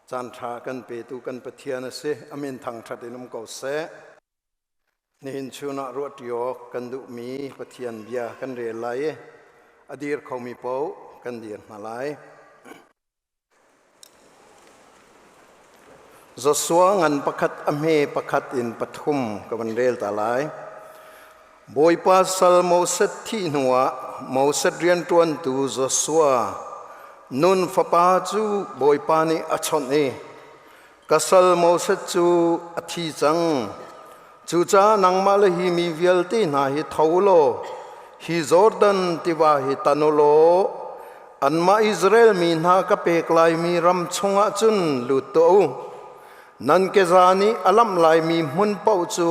Caan ṭha kan petu kan Pathian a si. Amin thangṭhat in um ko seh. Nihin chun ah ruahṭi awk kan duhmi Pathian bia kan rel lai i a dir khomi paoh kan dir hna lai. Joshua ngan pakhat a hme pakhat in pathum ka van rel ta lai. Bawipa sal Moses thih hnuah Moses rianṭuantu Joshua Nun fapa cu Bawipa nih a chawnh i Ka sal Moses cu a thi cang. Cucaah nangmah le hi mi vialte hna hi tho law hi Jordan tiva hi tan u law anmah Israel mi hna ka pek laimi ram chungah cun lut tuah u. Nan keza nih a lamh laimi hmun paoh cu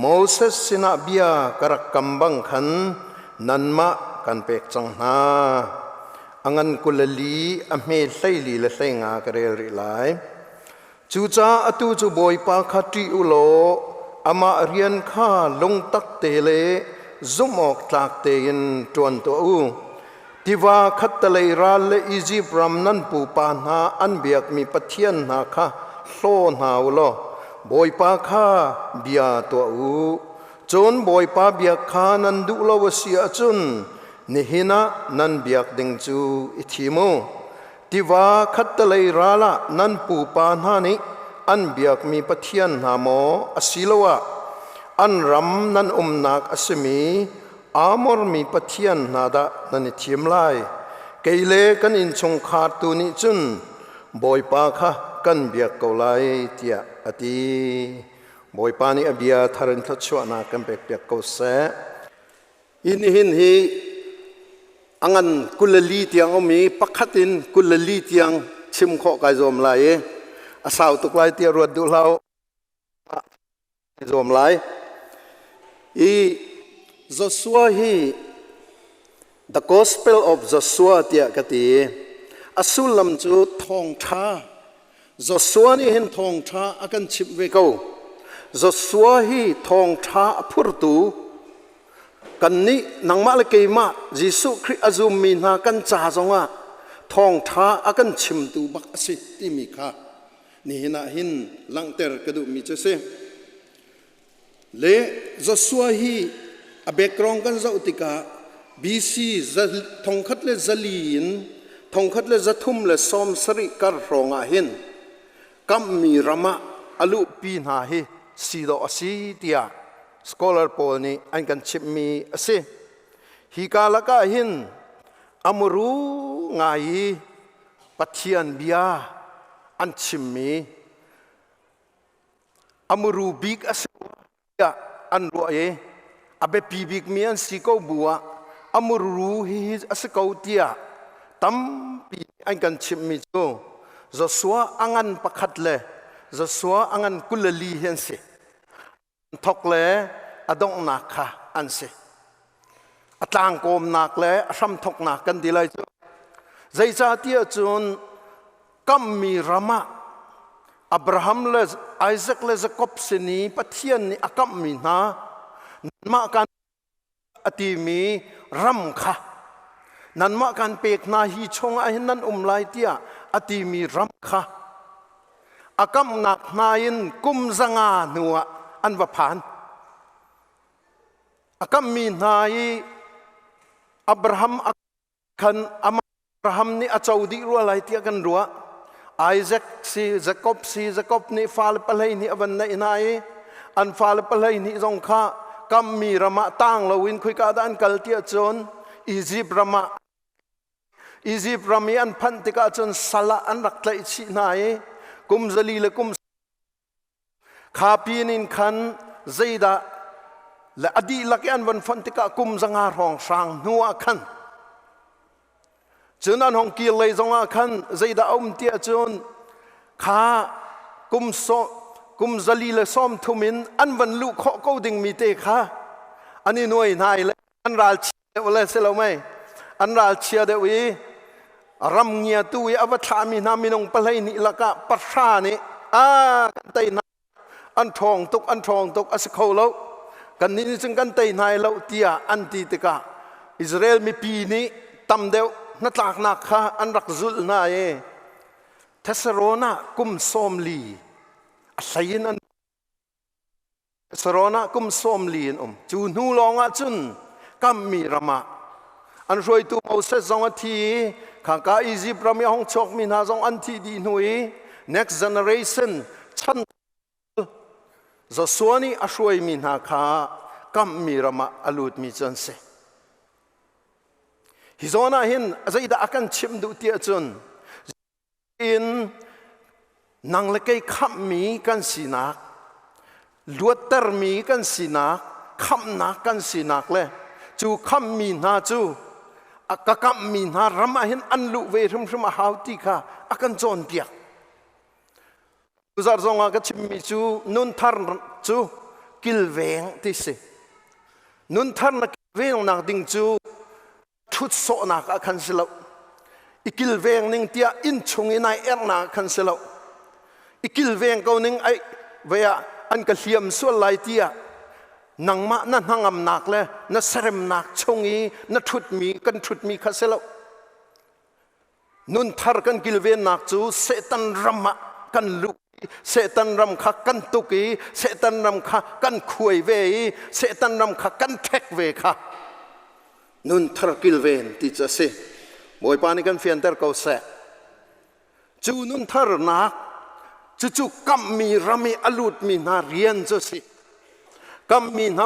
Moses sinah bia ka rak kam bang khan nanmah kan pek cang hna. A ngan 24 a hme 14 le 15 ka rel rih lai. Cucaah atu cu Bawipa kha ṭih u law amah rian kha lungtak te le zumh awk tlak tein ṭuan tuah u. Tiva khattalei ral le Izipt ram nan pupa hna an biakmi pathian hna kha hlaw hna u law Bawipa kha bia tuah u. Cun Bawipa biak kha nan duh lo a si ahcun nihin ah nan biak ding cu i thim u. Tiva khattalei ral ah nan pupa hna nih an biakmi pathian hna maw asiloah an ram nan umnak a simi Amor mi pathian hna dah nan i thim lai? Kei le kan innchungkhar tu nih cun Bawipa kha kan biak ko lai tiah a ti. Bawipa nih a bia thar in thluachuahnak kan pekpiak ko seh. Hi nihin hi a ngan 24 tiang um i pakhat in 24 tiang chim khawh kai zuam lai i a sau tuk lai tiah ruat duh hlah u. Zuam lai. I Joshua hi The Gospel of Joshua tiah ka ti. A sullam cu thawngṭha. Joshua nih hin thawngṭha a kan chimh ve ko. Joshua hi thawngṭha a phurtu Kannih nangmah le keimah Jesuh Khrih a zummi hna kan ca zongah thawngṭha a kan chimtu bak a si timi kha nihin ah hin langhter ka duhmi cu a si. Le Joshua hi a background kan zoh tikah BC 1400 in 1370 kar hrawng ah hin kamhmi ram ah a luhpi hna hi si dawh a si tiah scholar pawl nih an kan chimhmi a si. Hi ka lakah hin a muru ngai i Pathian bia an chimmi a muru bik a si tiah an ruah i a biapi bikmi an si ko bu ah a muru hi a si ko tiah tampi an kan chimhmi cu Joshua a ngan pakhat le Joshua a ngan 24 hi an si. Thok le a donghnak kha an si. A tlangkawmnak le a hramthoknak kan ti lai cu. Zeicahtiah cun kammi ram ah Abraham le Isaac le Jakob sin i Pathian nih a kamhmi hna nanmah kan a timi ram kha nanmah kan pek hna hi chungah hin nan um lai tiah a timi ram kha a kamhnak hna in kum 500 hnuah an va phan. A kamhmi hna i Abraham a khan Abraham nih a co dih rua lai tiah kan ruah. Isaac si, Jacob si, Jacob nih fale 12 a van neih hna i an fale 12 zong kha kammi ram ah tang loin khoika dah an kal tiah cun Egypt ram ah Egypt ram i an phanh tikah cun sal ah an rak tlaih chih hna i kum 400 le kum kha pin in khan zeidah le a dihlak i an von fonh tikah kum 500 hrawng hrang hnu ah khan cun an hong kir lei zongah khan zeidah a um tiah cun kha kum so kum 130 in an van luh khawh ko dingmi te kha an i nuai hna i le an ral deuh le si lo mei an ralchia deuh i ram ngiatu i a va thlahmi hna minung 12 lakah pahra nih a kan tei hna an ṭhawng tuk an ṭhawng tuk a si kho lo kannih nih cun kan tei hna lo tiah an ti tikah Israel mipi nih tam deuh hnatlaknak kha an rak zulh hna i. Thesarawn ah kum 40 a hlei in an Saron ah kum 40 an um. Cu hnu lawng ah cun kammi ram ah an hruaitu Moses zong a thi i khangka Egypt ram i a hung chuakmi hna zong an thih dih hnu i next generation chan Joshua nih a hruaimi hna kha kammi ram ah a lutmi cu an si. Hi zawn ah hin zeidah a kan chimh duh ti ahcun in nang le kei khamhmi kan sinak, luattermi kan sinak, khamhnak kan sinak le cu khamhmi hna cu a ka kamhmi hna ram ah hin an luh ve hrimhrim a hau ti kha a kan cawnpiak. Tuzarh zong ah ka chimmi cu nunthar cu kilveng ti si. Nunthar na kilvengnak ding cu ṭhut sawhnak ah khan si lo. I kilveng ning tiah inn chung i nai ernak ah khan si lo. I kilveng ko ning ai vei ah an ka hliam sual lai tiah nangmah na hnangamnak le na seremnak chung i na ṭhutmi kan ṭhutmi kha si lo. Nunthar kan kilvennak cu Satan ram ah kan luh i Satan ram kha kan tuk i Satan ram kha kan khuai ve i Satan ram kha kan ṭhek ve kha nunthar kilven ti cu a si. Bawipa nih kan fianter ko seh. Cu nuntharnak cucu kamhmi ram i a lutmi hna rian cu a si. Kamhmi hna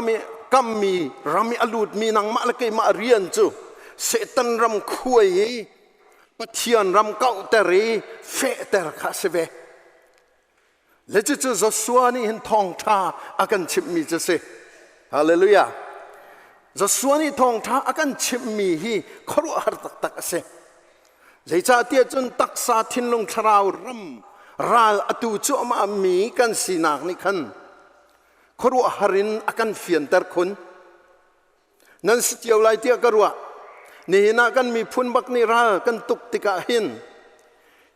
kammi ram i a lutmi nangmah le keimah rian cu Satan ram khuai i Pathian ram kauhter i fehter kha a si ve. Le cucu Joshua nih hin thawngṭha a kan chimhmi cu a si. Hallelujah. Joshua nih thawngṭha a kan chimhmi hi khuaruahhar taktak a si. Zeicahtiah cun taksa thinlung thlarau ram ral atu cuahmah mi kan sinak nih khan khuaruahhar in a kan fianter khun. Nan si cio lai tiah ka ruah. Nihin ah kan miphun bak nih ral kan tuk tikah hin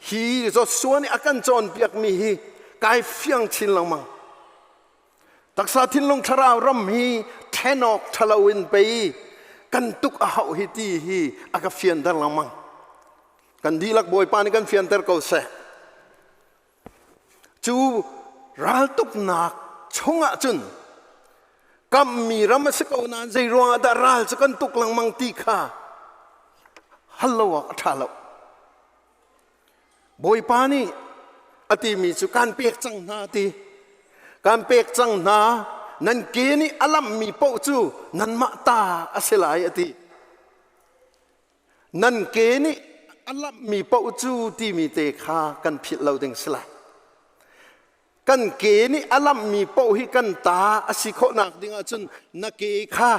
hi Joshua nih a kan cawnpiakmi hi kai fiang chin lengmang. Taksa thinlung thlarau ram hi ṭhen awk ṭhalo in pei kan tuk a hauh hi ti hi a ka fianter lengmang. Kan dihlak Bawipa nih kan fianter ko seh. Cu raltuknak chungah cun kammi ram a si ko nain zei ruangah dah ral cu kan tuk lengmang ti kha hal lo awk a ṭha lo. Bawipa nih a timi cu kan pek cang hna ti. Kan pek cang hna nan ke nih a lamhmi paoh cu nanmah ta a si lai a ti. Nan ke nih a lamhmi paoh cu timi te kha kan philh lo ding si lai. Kan ke nih a lamhmi paoh hi kan ta a si khawhnak ding ahcun na ke kha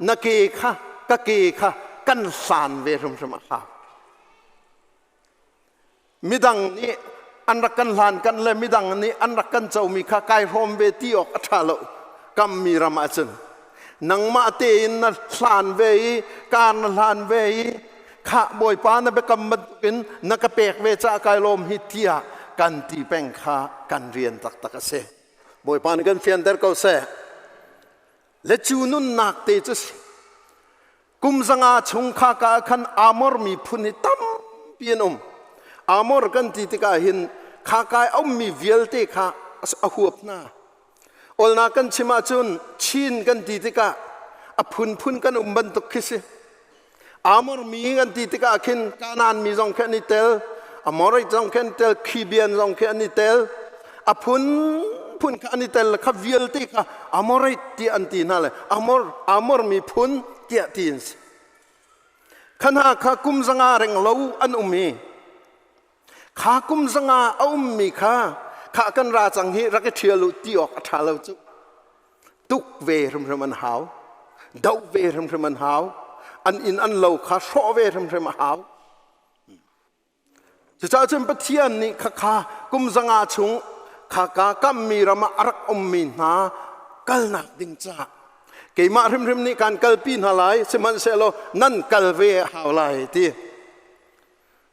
na ke kha ka ke kha kan hlan ve hrimhrim a hau. Midang nih an rak kan hlan kan le midang nih an rak kan comi kha kai hrawm ve ti awk a ṭha lo kammi ram ahcun nangmah tein na hlan ve i kar na hlan ve i khah Bawipa na biakam bantukin na ka pek ve caah kai lawm hi tiah kan ti peng kha kan rian taktak a si. Bawipa nih kan fianter ko seh. Le cu nunnak te cu si. Kum 500 chung kha ka khan Amor miphun hi tampi an um. Amor kan ti tikah hin kha kai a ummi vialte kha a huap hna. Olnak kan chim ahcun Chin kan ti tikah a phunphun kan um bantuk khi si. Amor mi kan ti tikah khin Kanaan mi zong khi an i tel, Amorite zong khi an i tel, Khibian zong khi an i tel. A phunphun kha an i tel kha vialte kha Amorite tiah an ti hna le Amor Amor miphun tiah ti an si. Kha hna kha kum 500 reng lo an um i Kha kum 500 a ummi kha khah kan ra cang hi rak i ṭhial u ti awk a ṭha lo cu. Tuk ve hrimhrim an hau. Doh ve hrimhrim an hau. An inn an lo kha hrawh ve hrimhrim a hau. Cucaah cun Pathian nih khakha kum 500 chung khaka kammi ram ah a rak ummi hna kalnak ding caah keimah hrimhrim nih kaan kalpi hna lai sihmanhsehlaw nan kal ve a hau lai ti.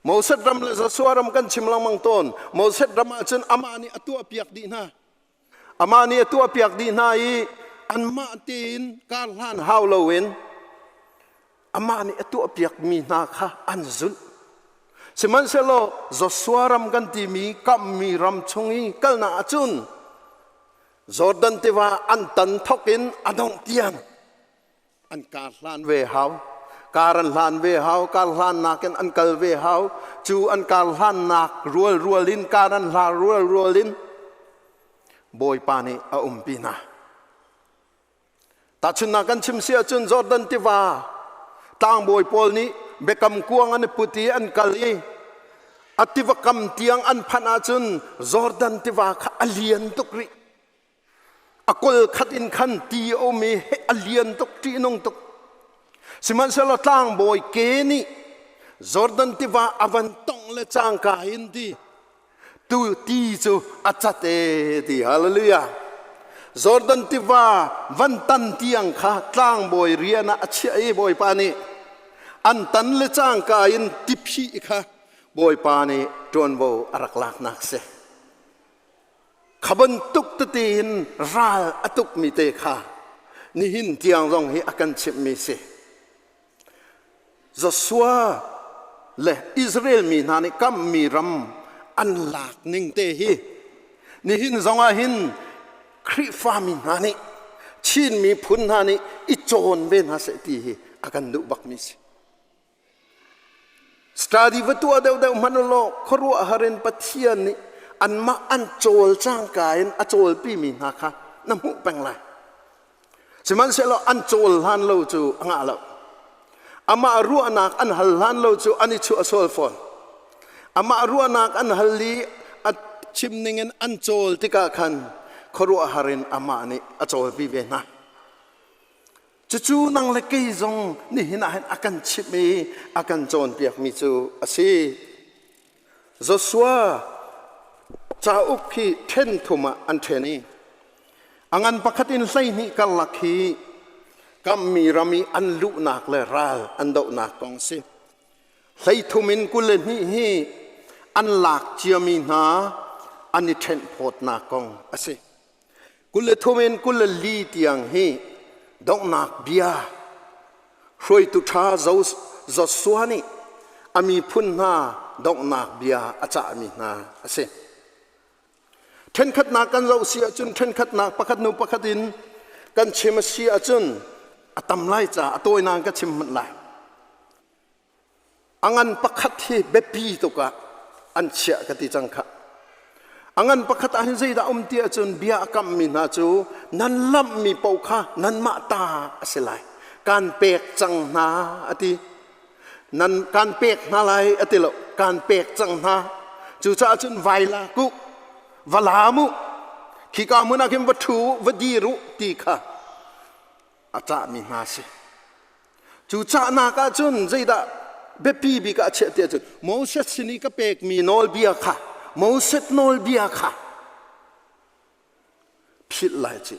Moses ram le Joshua ram kan chim lengmang tawn. Moses ram ah cun amah nih a tuahpiak dih hna. Amah nih a tuahpiak dih hna i anmah tein kar hlan hau loin amah nih a tuahpiakmi hna kha an zulh. Sihmanhsehlaw Joshua ram kan timi kammi ram chung i kalnak ahcun Jordan tiva an tan thok in a dongh tiang an kar hlan ve hau. Kar an hlan ve hau, kar hlannak in an kal ve hau. Cu an kar hlannak rual rual in, kar an hlan rual rual in Bawipa nih a umpi hna. Tahchunhnak kan chim si ahcun Jordan tiva tlangbawi pawl nih biakam kuang an i put i an kal i a tiva kam tiang an phanh ahcun Jordan tiva kha a lian tuk rih. A kol khat in khan ti a um i a lian tuk, ṭihnung tuk. Sihmanhsehlaw tlangbawi ke nih Jordan tiva a van tongh le cangka in ti tu ti cu a cat e ti. Hallelujah. Jordan tiva van tan tiang kha tlangbawi rian ah a chiah i Bawipa nih an tan le cangka in tiphih kha Bawipa nih ṭuanvo a rak laknak si. Kha bantuk tete in ral a tukmi te kha nihin tiang zong hi a kan chimhmi si. Joshua le Israel mi hna nih kammi ram an lak ning te hi nihin zongah hin Khrihfami hna nih Chin miphun hna nih i cawn ve hna seh ti hi a kan duh bakmi si. Study va tuah deuhdeuh hmanh u law khuaruahhar in Pathian nih anmah an cawl cangka in a cawlpimi hna kha na hmuh peng lai. Sihmanhsehlaw an cawl hlan lo cu a ngah lo. Amah ruahnak an hal hlan lo cu an i chuah sual fawn. Amah ruahnak an hal i a chim ningin an cawl tikah khan khuaruahhar in amah nih a cawlpi ve hna. Cucu nang le kei zong nihin ah hin a kan chimh i a kan cawnpiakmi cu a si. Joshua cauk hi ṭhen thum ah an ṭhen i a ngan pakhat in 12 karlak hi kammi ram i an luhnak le ral an dohnak kong si. 13 in 22 hi an lak ciami hna an i ṭhenhphawtnak kong a si. 23 in 24 tiang hi donghnak bia hruaitu ṭha Joshua nih a miphun hna donghnak bia a cahmi hna a si. Ṭhenkhatnak kan zoh si ahcun ṭhenkhatnak pakhat hnu pakhat in kan chim a si ahcun a tam lai caah a tawinak ka chim hmanh lai. A ngan pakhat hi biapi tuk ah an chiah ka ti cang khah. A ngan pakhat ah hin zeidah um ti ahcun bia a kammi hna cu nan lamhmi paoh kha nanmah ta a si lai. Kaan pek cang hna a ti. Nan kaan pek hna lai a ti lo. Kaan pek cang hna. Cucaah cun vai lak u, va laam u, khika hmun ah khin va ṭhu u, va dir u ti kha a cahmi hna a si. Cu cahnak ah cun zeidah biapi bik ah a chiah ti ahcun Moses sin i ka pekmi nawlbia kha Moses nawlbia kha philh lai ci.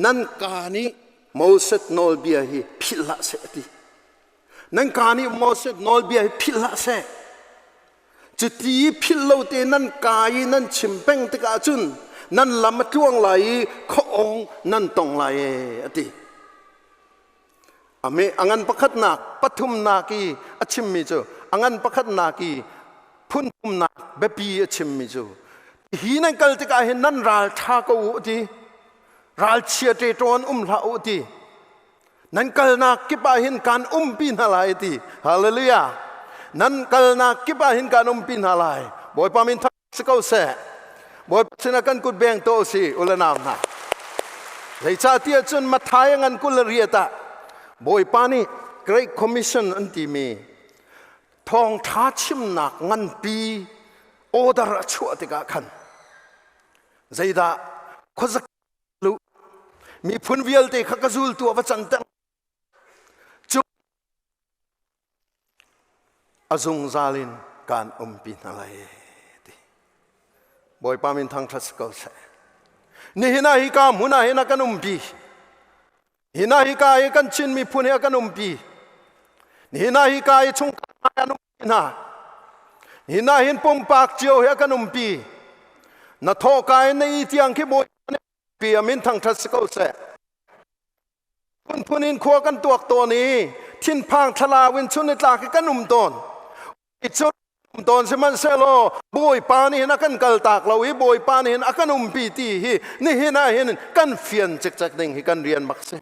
Nan kaa nih Moses nawlbia hi philh hlah seh a ti. Nan kaa nih Moses nawlbia hi philh hlah seh. Cuti i philh lo te nan kaa i nan chim peng tikah cun nan lam a tluang lai i khuaawng nan tong lai ee a ti. Ame a ngan pakhatnak pathumnak i a chimmi cu a ngan pakhatnak i phunthumnak biapi a chimmi cu hi nan kal tikah hin nan ral ṭha ko u a ti. Ralchia ṭeṭawn um hlah u a ti. Nan kalnak kip ah hin kaan umpi hna lai ti. Hallelujah. Nan kalnak kip ah hin kaan umpi hna lai. Bawipa min thang si ko seh. Bawipa sinah kan kut beng to si ule nau hna. Zeicahtiah cun Matthai ngan 28 ah Bawipa nih Great Commission an timi thawngṭha chimnak nganpi order a chuah tikah khan zeidah khuazak lu miphun vialte kha ka zultu ah va canter cu a zungzal in kaan umpi hna lai ti. Bawipa min thangṭhat si ko seh. Nihin ah hika hmun ah hin a kan umpi. Nihin ah hika hi kan Chin miphun hi a kan umpi. Nihin ah hika hi chungkhar kan umpi hna. Nihin ah hin pumpak cio hi a kan umpi. Na thawhka in na i tiang khi Bawipa nih pi a min thangṭhat si ko seh. Phunphun in khua kan tuak tawn i thinphang thlalau in chun ni tlak hi kan um tawn. I cu. um tawn. Sihmanhsehlaw Bawipa nih hin a kan kaltak lo i Bawipa nih hin a kan umpi ti hi nihin ah hin kan fian cikcek ding hi kan rian bak si.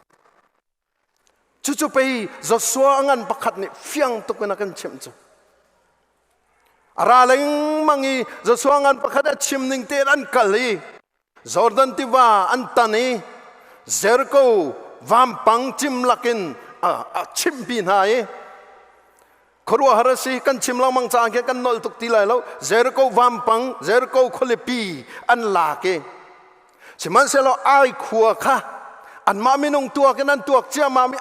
Cucu pei Joshua a ngan pakhat nih fiang tuk in a kan chimh cu. A ra lengmang i Joshua ngan pakhat a chim ning tein an kal i Jordan tiva an tan i Jericho vampang cim lakin a chimhpi hna i khuaruahhar a si. Kan chim lengmang caah khin kan nolh tuk ti lai lo. Jericho vampang, Jericho khualipi an lak i sihmanhsehlaw Ai khua kha anmah minung tuak in an tuak ciammam i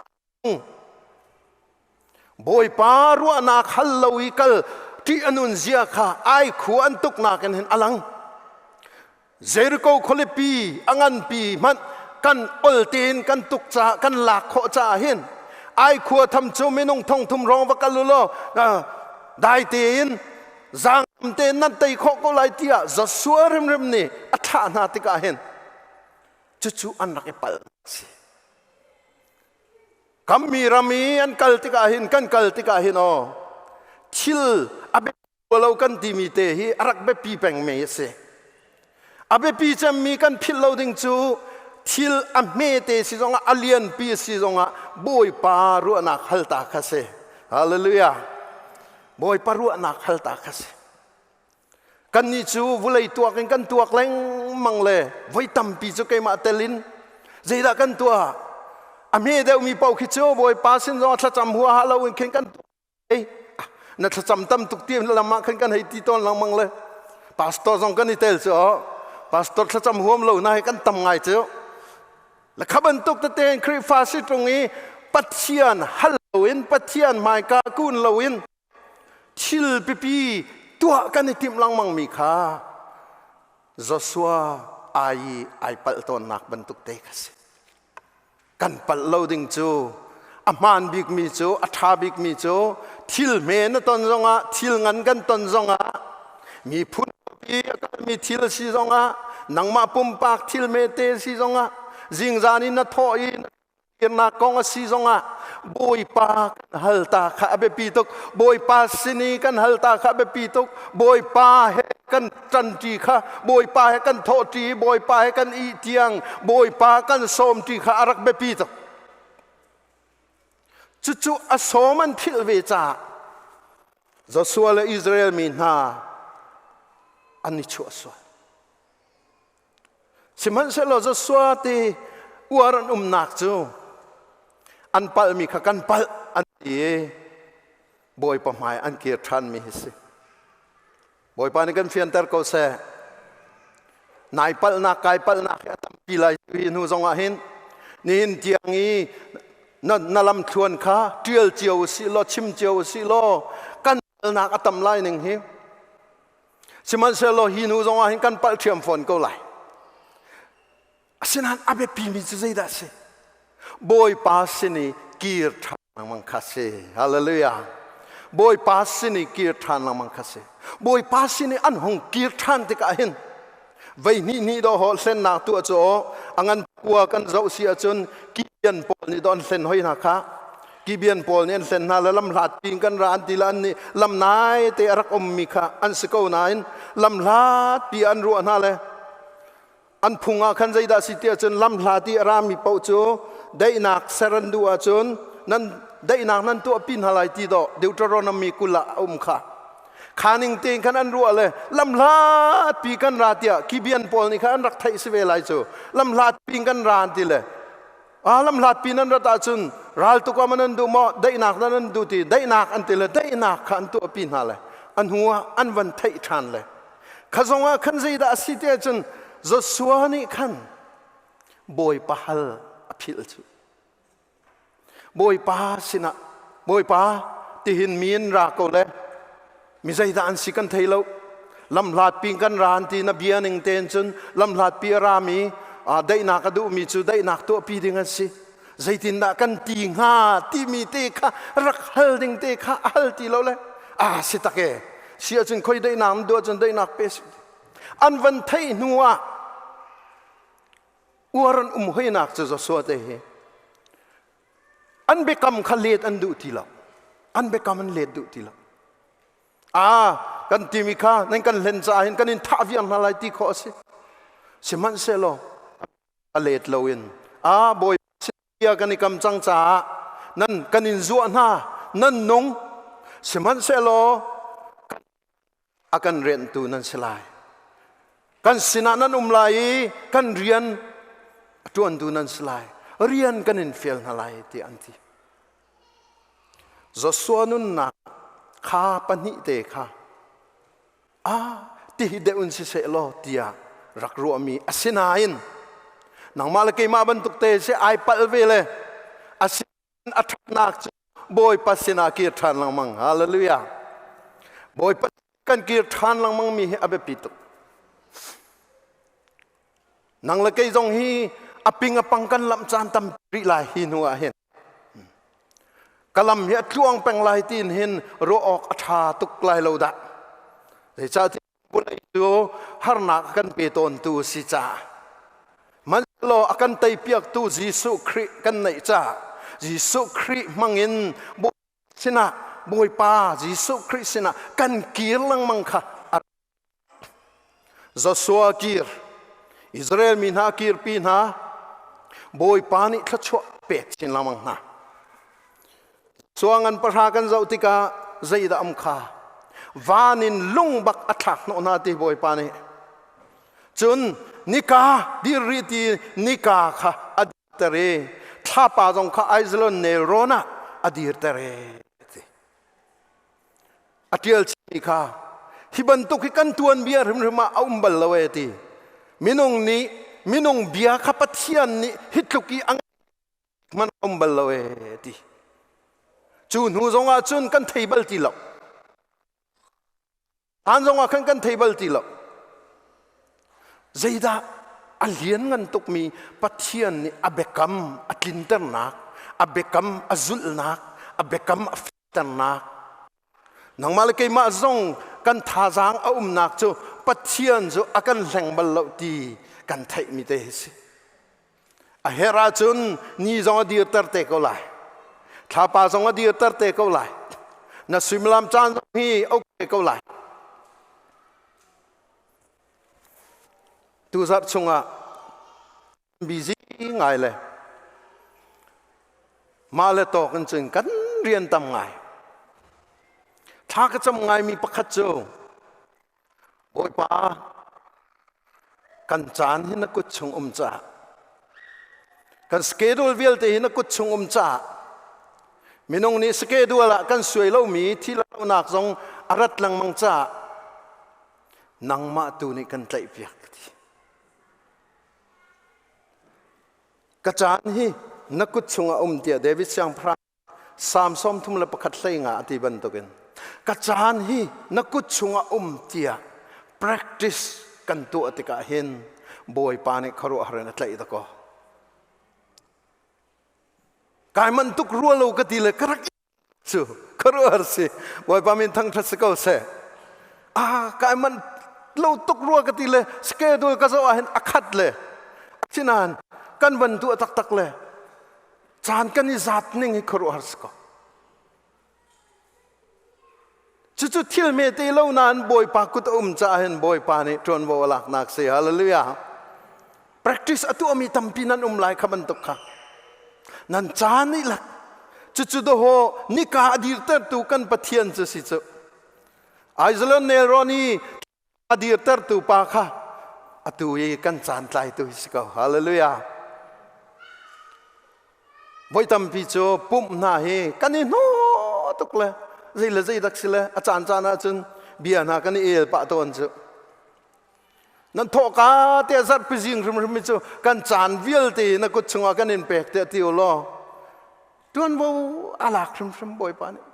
Bawipa ruahnak hal lo i kal ṭih a nun zia kha Ai khua an tuknak in hin a lang. Jericho khualipi a nganpi hmanh kan ol tein kan tuk caah, kan lak khawh caah hin Ai khua tham cu minung 3000 hrawng va kal u law dai tein zaangam tein nan tei khawh ko lai tiah Joshua hrimhrim nih a thlah hna tikah hin cucu an rak i palh si. Kammi ram i an kal tikah hin, kan kal tikah hin aw, thil a biapi lo kan timi te hi a rak biapi pengmi a si. A biapi cemmi kan philh lo ding cu thil a hmete si zongah, a lianpi si zongah Bawipa ruahnak halta kha si. Hallelujah. Bawipa ruahnak halta kha si. Kannih cu vulei tuak in kan tuak lengmang le voi tampi cu keimah tel in zeidah kan tuah? A hme deuhmi paoh khi cu Bawipa sin zong thlacam huaha lo in khin kan tuah. Na thlacam tam tuk ti lam ah khan kan hei ti tawn lengmang le pastor zong kan i tel cu, pastor thlacam huam lo na he kan tam ngai cu. La kha bantuk tete in Khrihfa si ṭung i Pathian hal loin, Pathian hmaika kun loin thil pipi tuah kan i timh lengmangmi kha Joshua ai i ai palh tawnnak bantuk te kha si. Kan palh lo ding cu, a hmaan bikmi cu, a ṭha bikmi cu, thil hme na ton zongah, thil ngan kan ton zongah, miphun pi a kalmi thil si zongah, nangmah pumpak thil hmete si zongah, zingzan in na thawh i Kirnak kong a si zongah Bawipa kan hal ta kha a biapi tuk. Bawipa sin i kan hal ta kha a biapi tuk. Bawipa he kan ṭanṭi kha, Bawipa he kan thawhṭi, Bawipa he kan ih tiang, Bawipa kan sawmṭi kha a rak biapi tuk. Cucu a sawm an philh ve caah Joshua le Israel mi hna an i chuah sual. Sihmanhsehlaw Joshua ti uar an umnak cu an palhmi kha kan palh an ti i Bawipa hmai an kir ṭhanmi hi si. Bawipa nih kan fianter ko seh. Nai palhnak, kai palhnak hi a tampi lai hi hnu zongah hin nihin tiang i na, na lamthluan kha ṭial cio u sih law, chim cio u sih law kan palhnak a tam lai ning hi. Sihmanhsehlaw hi hnu zongah hin kan palh ṭhiam fawn ko lai. Asinain a biapimi cu zeidah a si? Bawipa sin i kir ṭhan lengmang kha si. Hallelujah. Bawipa sin i kir ṭhan lengmang kha si. Bawipa sin i an hung kir ṭhan tikah hin vei hnih hnih dawh hawh hlennak tuah cu a ngan kua kan zoh si ahcun Gibeon pawl nih don hlen hoi hna kha, Gibeon pawl nih an hlen hna le lamhlat piin kan ra an ti le an nih lamnai te a rak ummi kha an si ko nain lamhlat pi an ruah hna le an phung ah khan zeidah si ti ahcun lamhlat i a rami paoh cu daihnak ser an duh ahcun nan daihnak nan tuah pi hna lai ti dawh Deuteronomy 20 ah a um kha. Kha ning tein khan an ruah le lamhlat pi kan ra tiah Gibeon pawl nih khan an rak theih si ve lai cu. Lamhlat pi kan ra an ti le a lamhlat pi nan rat ahcun ral tuk ah nan duh maw, daihnak nan an duh ti? Daihnak an ti le daihnak kha an tuah pi hna le a hnu ah an van theih ṭhan le kha zong ah khan zeidah a si ti ahcun Joshua nih khan Bawipa hal a philh cu. Bawipa sinah, Bawipa, tihin mi in ra ko le mi zeidah an si kan thei lo, lamhlat pi kan ra an ti. Na bia ning tein cun lamhlat pi a rami, daihnak a duhmi cu daihnak tuahpi ding an si. Zeitindah kan ti hnga timi te kha rak hal ding te kha a hal ti lo le a si tak e si ahcun khoi daihnak an duh ahcun daihnak pe an van theih hnu ah uar an um hoinak cu Joshua te hi an biakam kha let an duh ti lo, an biakam an let duh ti lo. A kan timi kha nan kan hlen caah hin kan in thah viar hna lai ti khawh a si. Sihmanhsehlaw a let loin a bawi bia kan i kam cang caah nan kan in zuah hna nan nung sihmanhsehlaw a kan rianhtu nan si lai kan sinah nan um lai i kan rian a ṭuantu nan si lai rian kan in fial hna lai tiah an ti Joshua nunnak kha pahnih te kha a ti hi deuh in siseh law tiah rak ruahmi asinain nangmah le keimah bantuk te si ai palh ve le asi a ṭhatnak cu Bawipa sinah kir ṭhan lengmang. Hallelujah. Bawipa kan kir ṭhan lengmang mi hi a biapi tuk. Nang le kei zong hi a ping a pang kan lamh caan tam rih lai hi hnu ah hin. Ka lam hi a tluang peng lai tiin hin ruah awk a ṭha tuk lai lo dah. Zeicahtiah vawlei cu harnak a kan pe tawntu a si caah Hmanhsehlaw a kan teipiaktu Jesuh Khrih kan neih caah Jesuh Khrih hmangin sinah Bawipa Jesuh Khrih sinah kan kir lengmang kha a Joshua kir Israel mi hna kirpi hna Bawipa nih thluachuah pek chin lengmang hna Suangan pahra kan zoh tikah zeidah um kha van in lung bak a thlak hnawh hna ti Bawipa nih cun nika dir rih ti nika kha a dirter i thlapa zong kha Aijalon nelrawn ah a dirter i ti a ṭial chihmi kha hi bantuk hi kan tuanbia hrimhrim ah a um bal lo e ti minung nih minung bia kha Pathian nih hi tluk i a hmanh a um bal lo e ti cu hnu zong ah cun kan thei bal ti lo hlan zong ah khan kan thei bal ti lo zeidah a lianngan tukmi Pathian nih a biakam a tlinternak a biakam a zulhnak a biakam a fehternak Nangmah le keimah zong kan thazaang a umnak cu Pathian cu a kan hleng bal lo ti kan theihmi te hi si. A herh ahcun ni zong a dirter te ko lai. Thlapa zong a dirter te ko lai. Na suimilam caan zong hi a uk te ko lai. Tuzarh chungah busy ngai le mah le tawk in cun kan rian tam ngai thla ka cam ngaimi pakhat cu Bawipa kan caan hi na kut chung um caah kan schedule vialte hi na kut chung um caah minung nih schedule ah kan suai lomi thilaunak zong a rat lengmang caah nangmah tu nih kan tlaihpiak ti Ka caan hi na kut chungah um tiah David siangpahrang Salm 31 hlei nga a ti bantukin ka caan hi na kut chungah um tiah practice kan tuah tikah hin Bawipa nih khuaruahhar in a tlaih dakaw. Kai man tuk rua lo ka ti le ka rak cu khuaruahhar si Bawipa min thangṭhat si ko seh ah kai manh lo tuk rua ka ti le schedule ka zoh ah hin a khat le asinain kan van tuah taktak le caan kan i zat ning hi khuaruahhar si ko cucu thil me te lo nain Bawipa kut a um caah hin Bawipa nih ṭuanvo a laknak si hallelujah Practice a tuahmi tampi nan um lai kha bantuk kha. Nan caan nih lak cucu dawhaw nika a dirtertu kan Pathian cu si cu. Aizalan nelrawn i a dirtertu pa kha atu i kan caan tlaitu hi si ko. Hallelujah. Voi tampi cu pumh hna hi kan i hnaw tuk le zei le zei dak si le a caan caan ahcun bia hna kan i el pah tawn cu. Nan thawhka te zarhpi zing hrimhrim hi cu kan caan vialte na kut chungah kan in pek tiah ti u law tuanvo a lak hrimhrim Bawipa nih.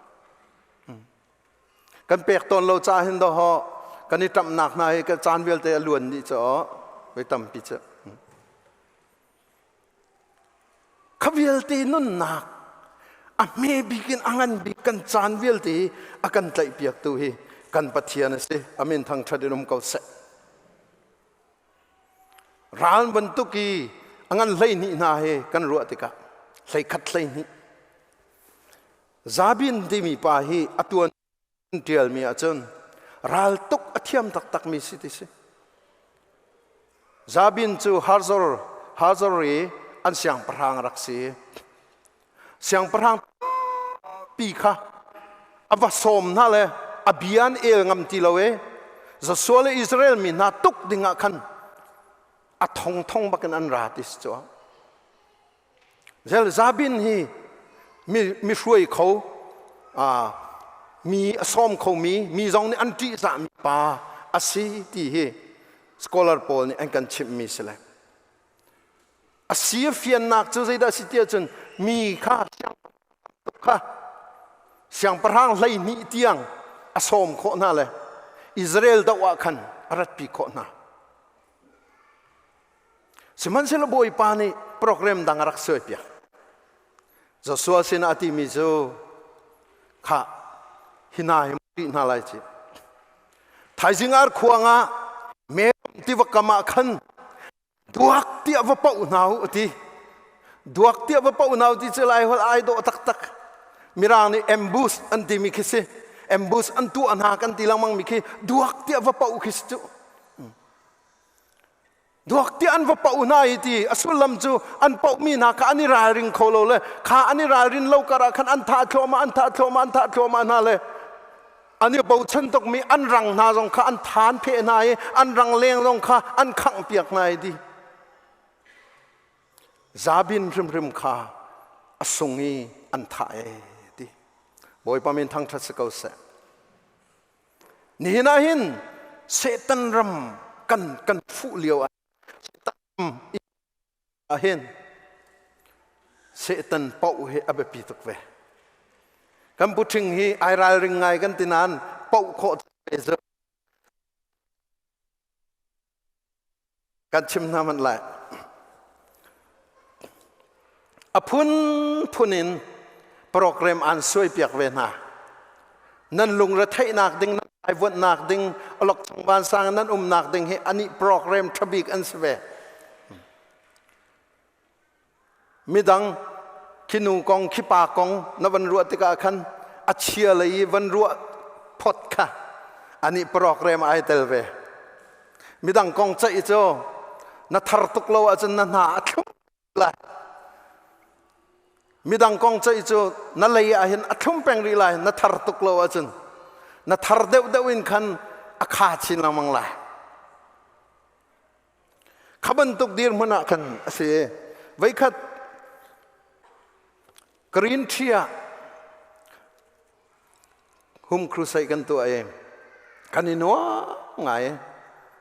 Kan pek tawn lo caah hin dawh kan i ṭamhnak hna hi kan caan vialte a luan dih cu voi tampi cu. Kha vialte nunnak a hme bik in a ngan bik kan caan vialte hi a kan tlaihpiaktu hi kan Pathian a si. Amin thangṭhat in um ko seh. Ral bantuk i a ngan 12 hna hi kan ruah tikah 11 12 Zabin timi pa hi a tuan ṭialmi ahcun Ral tuk a thiam taktakmi si ti si. Jabin cu Hazor Hazor i an siangpahrang a rak si. Siangpahrang pi kha a va sawm hna le a bia an el ngam ti lo e. Joshua le Israel mi hna tuk dingah khan a thongthong bakin an ra ti si cu. Zel Jabin hi mi mi hruai kho mi a sawm khomi mi zong nih an ṭihzahmi pa a si ti hi scholar pawl nih an kan chimhmi si le a si a fiannak cu zeidah si tiah cun mi kha kha siangpahrang 12 tiang a sawm khawh hna le Israel doh ah khan a ratpi khawh hna. Sihmanhsehlaw Bawipa nih program dang a rak suaipiak. Joshua sinah a timi cu khah hi hna hi rih hna lai ci. Thaizing ar khuang ah Merom tiva kam ah khan duak tiah va poh hna u a ti. Duak tiah va poh hna u ti cu lai holh ai dawh taktak. Mirang nih ambush an timi khi si. Ambush an tuah hna kan ti lengmang mi khi duak tiah va poh khi si cu. Duak tiah an va poh hna i ti a sullam cu an pohmi hna kha an i ralring kho lo le kha an i ralrin lo karah khan an thah thluahmah an thah thluahmah an thah thluahmah hna le an i bochan tukmi an rang hna zong kha an than pheh hna i an rang leng zong kha an khangh piak hna i ti Jabin hrimhrim kha a sung i an thah e ti Bawipa min thangṭhat si ko seh. Nihin ah hin Satan ram kan kan fuh lio ah Satan ram ah hin Satan poh hi a biapi tuk ve. Kan puṭhing hi ai ralring ngai kan ti nain poh khawh ve cu Kan chim hna hmanh lai. A phunphun in program an suaipiak ve hna. Nan lungretheihnak ding, nan aivuanhnak ding, awlokchong vansang nan umnak ding hi anih program ṭhabik an si ve. Midang khi nu kong, khi pa kong na van ruah tikah khan a chia lei i van ruah phot kha anih program ai tel ve. Midang kong ceih cu na thar tuk lo ahcun na hna a thlum lai. Midang kong ceih cu na lei ah hin a thlum peng rih lai na thar tuk lo ahcun na thar deuhdeuh in khan a kha chin lengmang lai. Kha bantuk dirhmun ah khan a si. Voikhat Green Tree ah hum crusade kan tuah i kan i nuam ngai.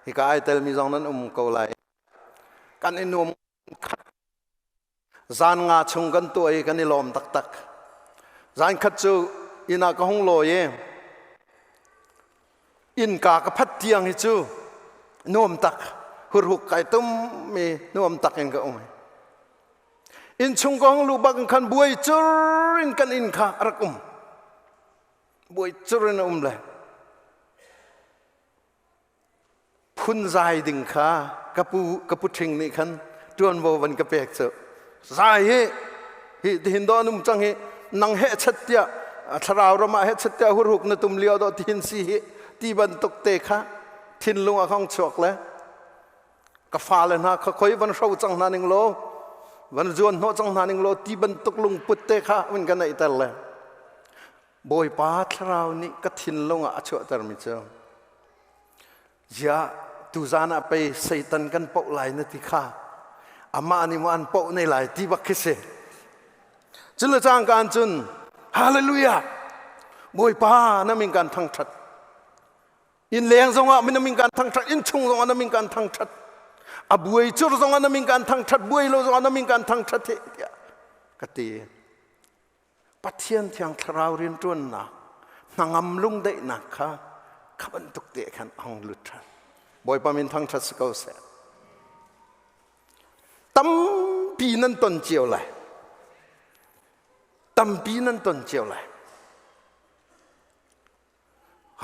Hika ai telmi zong nan um ko lai. Kan i nuam khat. Zan nga chung kan tuah i kan i lawm taktak. Zan khat cu inn ah ka hung lawi i innka ka phat tiang hi cu nuam tak hurhuk kai tum mi nuam tak in ka um. Inn chung ka hung luh bak in khan buai cur in kan inn kha a rak um. Buai cur in a um le phunzai ding kha ka pu ka pu ṭhing nih khan ṭuanvo van ka pek cu zai hi hi tihin do an um cang hi nang he chat tiah thlarau ram ah he chat tiah hurhuk na tum lio do tihin si hi ti bantuk te kha thinlung a khong chuak le ka fale hna kha khoi van hro cang hna ning law van zuan hnawh cang hna ning law ti bantuk lungput te kha van ka neihter le Bawipa thlarau nih ka thinlung ah a chuahtermi cu ziah tuzan ah pei Satan kan poh lai na ti kha amah nih maw an poh ne lai ti bak khi si. Cun le cangka cun hallelujah Bawipa na min kan thangṭhat inn leng zongah na min kan thangṭhat inn chung zongah na min kan thangṭhat a buai cur zongah na min kan thangṭhat buai lo zongah na min kan thangṭhat he tiah ka ti. Pathian Thiang Thlarau rianṭuannak hnangam lungdaihnak kha kha bantuk te khan a hung lut ṭhan. Bawipa min thangṭhat si ko seh. Tampi nan ton cio lai. Tampi nan ton cio lai.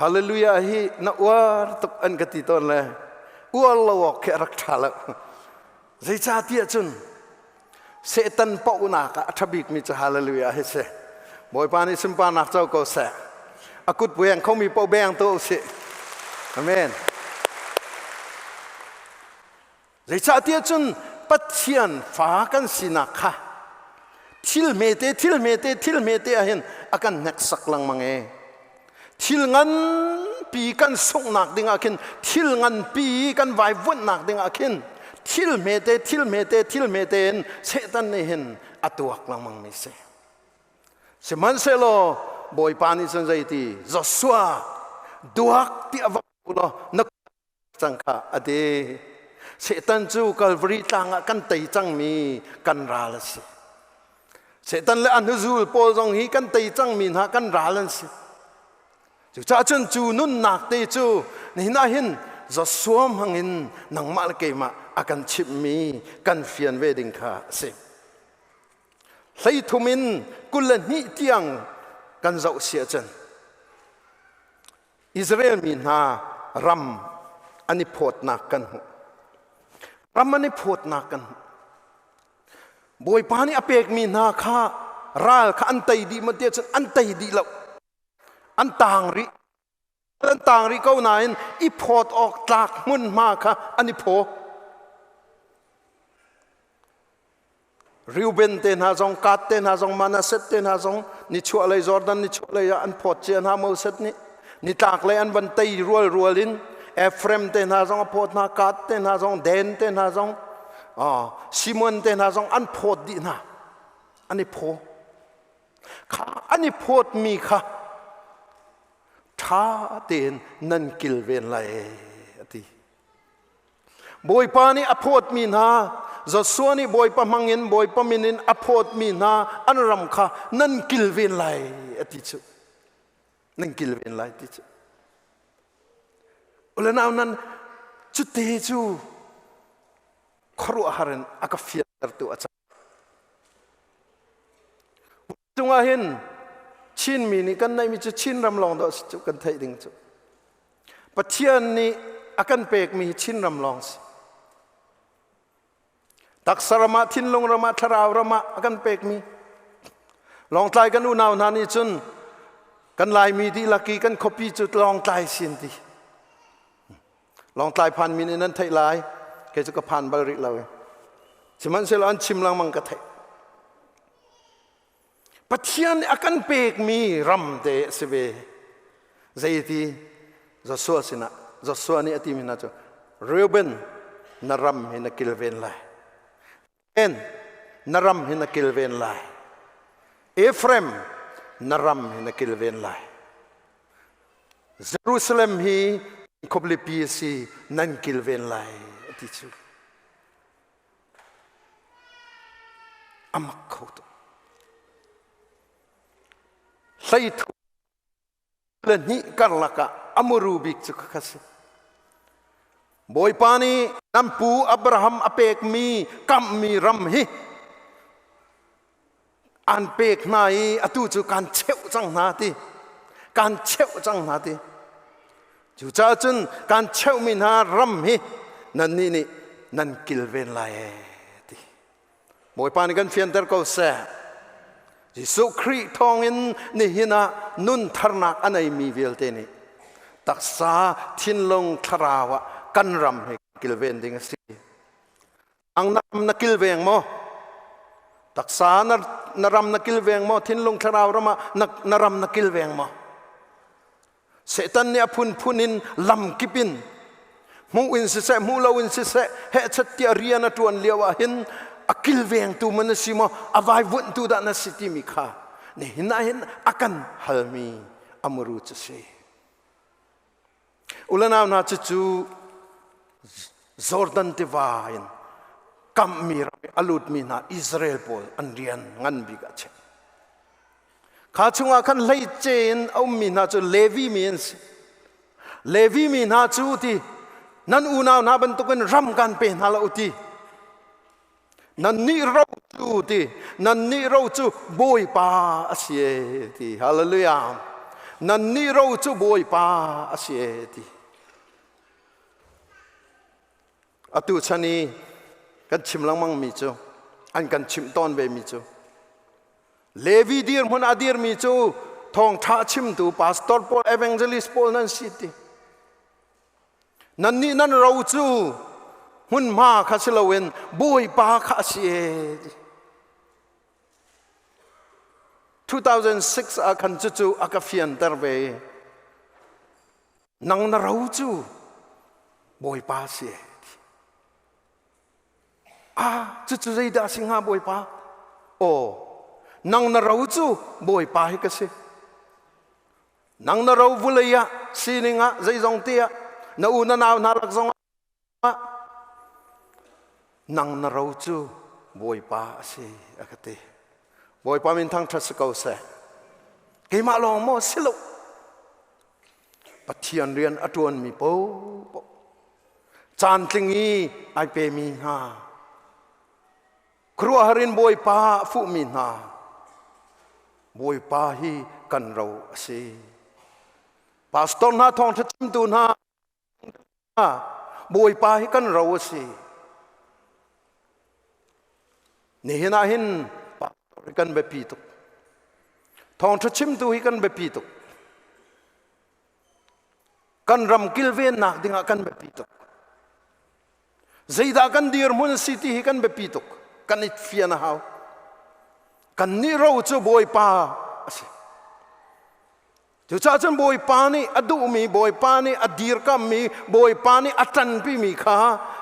Hallelujah hi na uar tuk an ka ti tawn le uar lo awk khi a rak ṭha lo. Zeicahtiah cun Satan pauhnak ah a ṭha bikmi cu hallelujah hi si. Bawipa nih sunparnak co ko seh. A kut beng khomi paoh beng tuah usih. Amen. Zeicahtiah cun Pathian fa kan sinak kha thil hmete thil hmete thil hmete ah hin a kan hneksak lengmang e. Thil nganpi kan sunghnak ding ah khin thil nganpi kan vaivuanhnak ding ah khin thil hmete thil hmete thil hmete in Satan nih hin a tuak lengmang mi si. Sihmanhsehlaw Bawipa nih cun zeiti Joshua duak ti a va law na cang kha a ti. Satan cu Calvary tlang ah kan tei cangmi kan ral a si. Satan le a hnuzul pawl zong hi kan tei cangmi hna kan ral an si. Cucaah cun cu nunnak te cu nihin ah hin Joshua hmangin nangmah le keimah a kan chimhmi kan fian ve ding kha a si. 13 in 22 tiang kan zoh si ahcun Israel mi hna ram an i phawtnak kan hmuh. Ram an i phawtnak kan hmuh. Bawipa nih a pekmi hna kha ral kha an tei dih maw tiah cun an tei dih lo. An taang rih. An taang rih ko nain i phawt awk tlak hmunhma kha an i phaw. Reuben te hna zong, Gad te hna zong, Manasseh te hna zong nichuahlei Jordan nichuahlei ah an phawt cia hna Moses nih. Nitlaklei an van tei rual rual in Ephraim te hna zong a phawt hna, Gad te hna zong, Dan te hna zong, Simon te hna zong an phawt dih hna. An i phaw. Kha an i phawtmi kha ṭha tein nan kilven lai a ti. Bawipa nih a phawtmi hna Joshua nih Bawipa hmangin Bawipa min in a phawtmi hna an ram kha nan kilven lai a ti cu. Nan kilven lai ti cu. Ulenau nan cute cu khuaruahhar in a ka fiantertu a cang. Cungah hin Chinmi nih kan neihmi cu Chinram lawng dawh si cu kan theih ding cu. Pathian nih a kan pekmi hi Chinram lawng si. Taksa ram ah, thinlung ram ah, thlarau ram ah a kan pekmi. Lawngtlai kan unau hna nih cun kan Laimi dihlak i kan khuapi cu Lawngtlai si an ti. Lawngtlai phanmi nih nan theih lai. Kei cu ka phan bal rih lo. Sihmanhsehlaw an chim lengmang ka theih. Pathian nih a kan pekmi ram te a si ve. Zeiti Joshua sinah Joshua nih a timi hna cu Reuben na ram hi na kilven lai. En na ram hi na kilven lai. Ephraim na ram hi na kilven lai. Jerusalem hi khuapipi a si nan kilven lai a ti cu. A mak kho tuk. Hleithu le hnih karlak ah a muru bik cu khakha si. Bawipa nih nan pu Abraham a pekmi kamhmi ram hi an pek hna i atu cu kan cheuh cang hna ti kan cheuh cang hna ti cucaah cun kan cheuhmi hna ram hi nannih nih nan kilven lai ee ti Bawipa nih kan fianter ko seh Jesuh Khrih thawngin nihin ah nun tharnak a neimi vialte nih taksa thinlung thlarau ah kan ram hi kilven ding a si Ang na ram na kilveng maw? Taksa na, na ram na kilveng maw? Thinlung thlarau ram ah na, na ram na kilveng maw? Satan nih a phunphun in lam kip in hmuh in siseh hmuh lo in siseh hehchat tiah rian a ṭuan lio ah hin a kilvengtu man na si maw a vaivuanhtu dah na si timi kha nihin ah hin a kan halmi a muru cu si. Ulanau hna cucu Jordan tiva in kamhmi ram i a lutmi hna Israel pawl an rian ngan bik a chim. Kha chungah khan hleice in a ummi hna cu Levi mi an si. Levi mi hna cu ti nan unau hna bantukin ram kan pe hna lo ti. Nannih ro cu ti nannih ro cu Bawipa a si e ti hallelujah nannih ro cu Bawipa a si e ti atu chan i kan chim lengmang mi cu an kan chimh tawn ve mi cu Levi dirhmun a dirmi cu thawngṭha chimtu pastor pawl evangelist pawl nan si ti. Nannih nan ro cu hmunhma kha si loin Bawipa kha a si e. 2006 ah khan cucu a ka fianter ve. Nang na ro cu Bawipa si e. Ah, cucu zeidah a si hnga Bawipa? Aw, nang na ro cu Bawipa hi ka si. Nang na ro vulei ah sining ah zeizong te ah na u na nau hna lak zong ah nang na ro cu Bawipa a si a ka ti. Bawipa min thangṭhat si ko seh. Keimah lawng maw si lo. Pathian rian a ṭuanmi paohpaoh caantling i ai pemi hna khuaruahhar in Bawipa a fuhmi hna Bawipa hi kan ro a si. Pastor hna thawngṭha chimtu hna Bawipa hi kan ro a si. Nihin ah hin pastor hi kan biapi tuk. Thawngṭha chimtu hi kan biapi tuk. Kan ram kilvennak dingah kan biapi tuk. Zeidah kan dirhmun a si ti hi kan biapi tuk. Kan i fian a hau. Kan nih ro cu Bawipa a si. Cucaah cun Bawipa nih a duhmi, Bawipa nih a dirkammi, Bawipa nih a ṭanpimi kha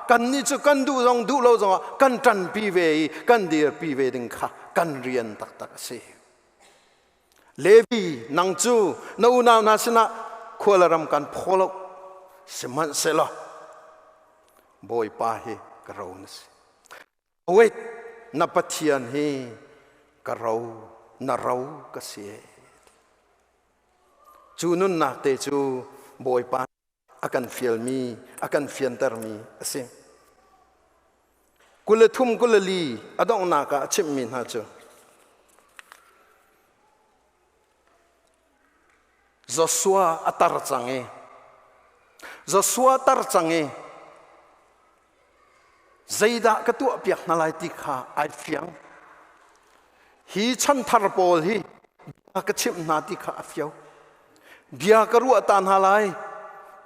kannih cu kan duh zong duh lo zongah kan ṭanpi ve i kan dirpi ve ding kha kan rian taktak a si. Levi, nang cu na unau hna sinah khua le ram kan phaw lo. Sihmanhsehlaw Bawipa hi ka ro na si. Wait, na Pathian hi ka ro, na ro ka si. Cu nunnak te cu Bawipa a kan fialmi, a kan fiantermi a si. 23 24 a donghnak ah a chimhmi hna cu Joshua a tar cang i Joshua tar cang i zeidah ka tuahpiak hna lai ti kha ai fiang. Hi chanthar pawl hi bia ka chimh hna ti kha a fio. Bia ka ruah ta hna lai,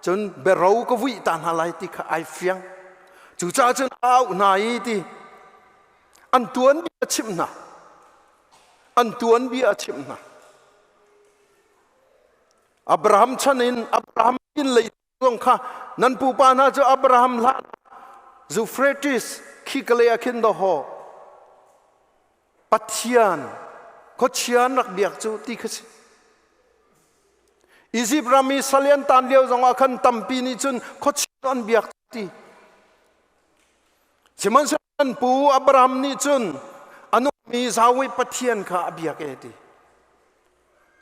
cun biaro ka vuih ta hna lai ti kha ai fiang. Cucaah cun a auh hna i ti an tuanbia a chimh hna. An tuanbia a chimh hna. Abraham chan in Abraham inn lei zong kha nan pupa hna cu Abraham hlan Euphrates khi ka lei ah khin dawhaw Pathian khuachia an rak biak cu ti kha si. Izipt ram i sal an tan lio zongah khan tampi nih cun khuachia an biak ti. Sihmanhsehlaw an pu Abraham nih cun a nungmi Yahweh Pathian kha a biak e ti.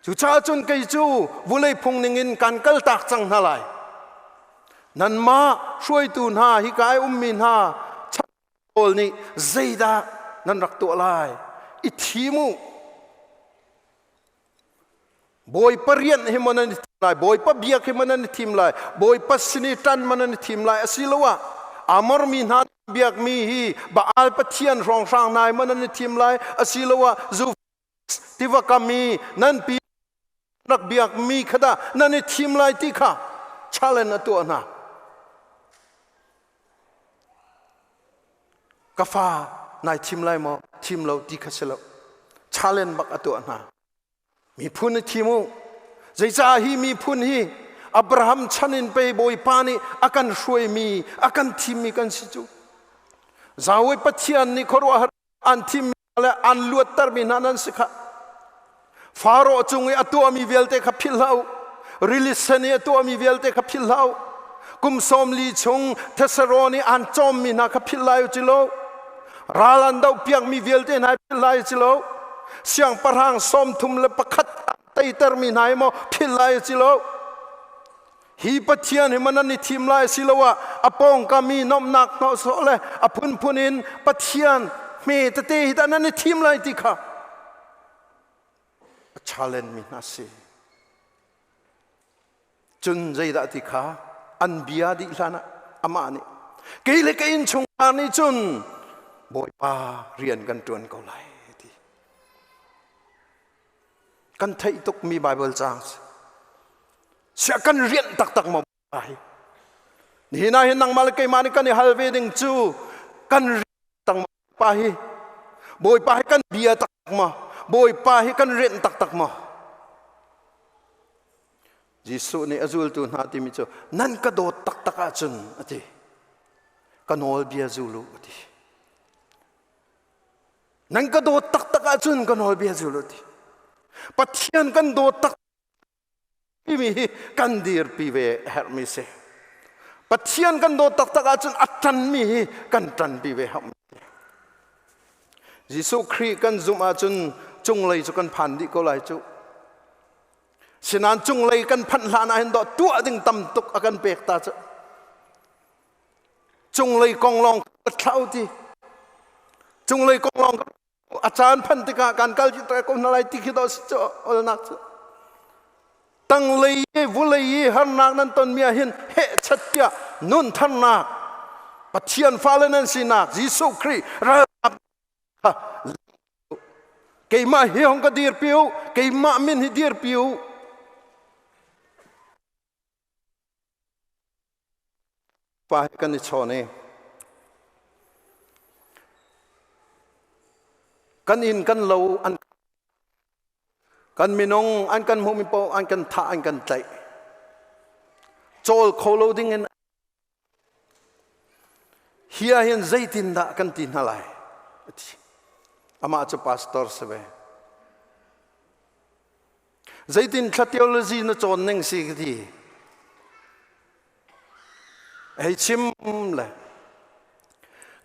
Cucaah cun kei cu vulei phung ningin kan kaltak cang hna lai. Nanmah hruaitu hna hika i ummi hna chan pawl nih zeidah nan rak tuah lai? I thim u. Bawipa rian hi maw nan i thim lai? Bawipa biak hi maw nan i thim lai? Bawipa sin i ṭan maw nan i thim lai? Asiloah Amor mi hna biakmi hi Baal pathian hrawnghrang hna hi maw nan i thim lai? Asiloah zu tiva kam i nan pi rak biakmi kha dah nan i thim lai ti kha challenge a tuah hna. Ka fa nai thim lai maw thim lo ti kha si lo. Challenge bak a tuah hna. Miphun i thim u. Zeicah hi miphun hi Abraham chan in pei Bawipa nih a kan hruaimi a kan thimmi kan si cu. Yahweh Pathian nih khuaruahhar an thimmi le an luattermi hna nan si kha. Faro cung i a tuahmi vialte kha philh hlah u. Rili sen i a tuahmi vialte kha philh hlah u. Kum 40 chung Thesaro nih an cawmmi hna kha philh lai u ci lo. Ral an dohpiakmi vialte hna philh lai u ci lo. Siangpahrang 31 teitermi hna hi maw philh lai u ci lo. Hi Pathian hi man an i thim lai asiloah a pawngkam i nuamhnak hnawhsawh le a phunphun in Pathian hme tete hi dah nan i thim lai ti kha a challenge mi hna si. Cun zeidah ti kha an bia dih hlan ah amah nih kei le ka innchungkhar nih cun Bawipa rian kan ṭuan ko lai ti. Kan theih tukmi Baibal caang si. Siah kan rianh taktak maw hi? Nihin ah hin nangmah le keimah nih kan i hal ve ding cu kan tang pa hi Bawipa hi kan bia tak maw? Bawipa hi kan rianh taktak maw? Jesuh nih a zultu hna timi cu nan ka dawt taktak ahcun a ti. Ka nawlbia zul u a ti. Nan ka dawt taktak ahcun ka nawlbia zul u a ti. Pathian kan dawt tak timi hi kan dirpi ve a herhmi si. Pathian kan dawt taktak ahcun a ṭanmi hi kan ṭanpi ve herhmi si. Jesuh Khrih kan zumh ahcun cunglei cu kan phan dih ko lai cu. Sinain cunglei kan phanh hlan ah hin dawh tuah ding tam tuk a kan pek ta cu. Cunglei kong lawng ka thlau ti. Cunglei kong lawng a caan phan tikah kan kal ko hna lai ti khi dawh si cu olnak cu. Tanglei i vulei i harnak nan tonmi ah hin hehchat tiah nun tharnak Pathian fale nan sinak Jesuh Khrih ralkap keimah hi hong ka dirpi u keimah min hi dirpi u Pa he kan i chawn i kan inn kan lo an kan minung an kan hmuhmi paoh an kan thah an kan tlaih cawl kho lo ding in hi ah hin zeitindah kan ti hna lai amah cu pastor si ve Zeitin thla theology na cawn ning si ka ti. Hei chim le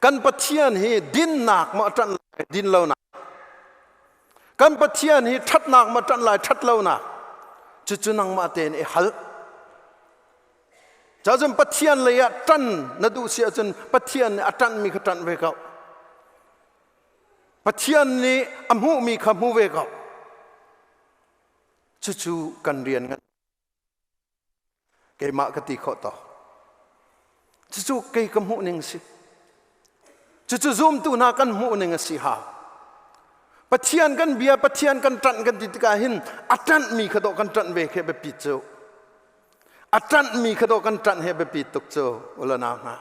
kan Pathian hi dinnak ma ṭanh lai din lonak. Kan Pathian hi ṭhatnak ma ṭanh lai ṭhat lonak. Cucu nangmah tein i hal. Cacun Pathian lei ah ṭan na duh si ahcun Pathian nih a ṭanhmi kha ṭanh ve ko. Pathian nih a hmuhmi kha hmu ve ko. Cucu kan rian ngan. Keimah ka ti khawh to. Cucu kei ka hmuh ning si. Cucu zumtu hna kan hmuh ning a si hau. Pathian kan bia, Pathian kan ṭanh kan ti tikah hin a ṭanhmi kha dawh kan ṭanh ve khi biapi cu. A ṭanhmi kha dawh kan ṭanh he biapi tuk cu ulanau hna.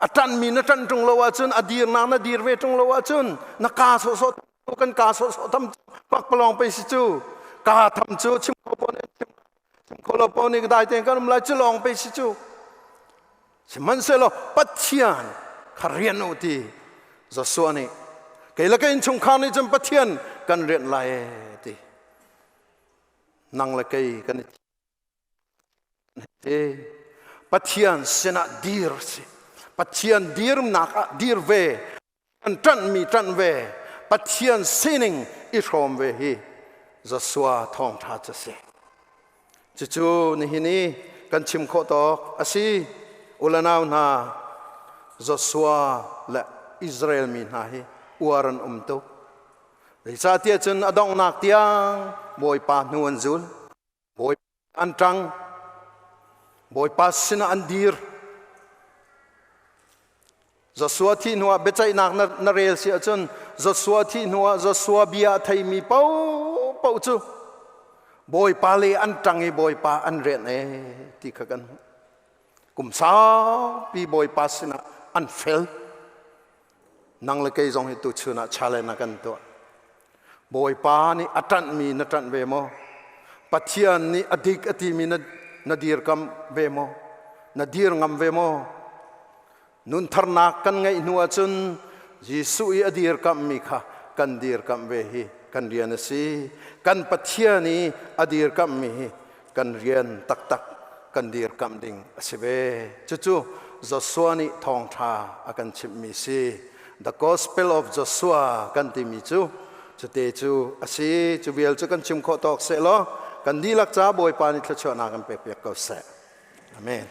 A ṭanhmi na ṭanh ṭung lo ahcun a dirnak na dir ve ṭung lo ahcun na kaa sawhsawh kan kaa sawhsawh tham pakpalawng pei si cu kaa tham cu chim kho pawn chim chim kho lo pawn nih dai tein kan um lai cu lawng pei si cu sihmanhsehlaw Pathian kha rian u ti Joshua nih kei le ka innchungkhar nih cun Pathian kan rianh lai ti nang le kei kan i Pathian sinah dir si Pathian dirnak ah dir ve kan ṭanhmi ṭanh ve Pathian sining i hrawm ve hi Joshua thawngṭha cu si cucu nihin i kan chim khawh tawk a si ulanau hna Joshua le Israel mi hna hi uar an um tuk Zeicahtiah cun a donghnak tiang Bawipa hnu an zul. Bawipa an ṭang. Bawipa sinah an dir. Joshua thih hnuah biaceihnak na, na rel si ahcun Joshua thih hnuah Joshua bia a theimi paohpaoh cu Bawipa le an ṭang i Bawipa an rianh e ti kha kan hmuh. Kum saupi Bawipa sinah an fel. Nang le kei zong hi tuchun ah challenge a kan tuah. Bawipa nih a ṭanhmi na ṭanh ve maw? Pathian nih a dik a timi na, na dirkam ve maw? Na dir ngam ve maw? Nuntharnak kan ngeih hnu ahcun Jesuh i a dirkamhmi kha kan dirkamh ve hi kan rian a si. Kan Pathian i a dirkamhmi hi kan rian taktak kan dirkamh ding a si ve. Cucu Joshua nih thawngṭha a kan chimhmi si. The Gospel of Joshua kan timi cu cute cu a si. Cu vial cu kan chim khawh tawk seh law kan dihlak ca Bawipa nih thluachuahnak kan pek piak ko seh. Amen.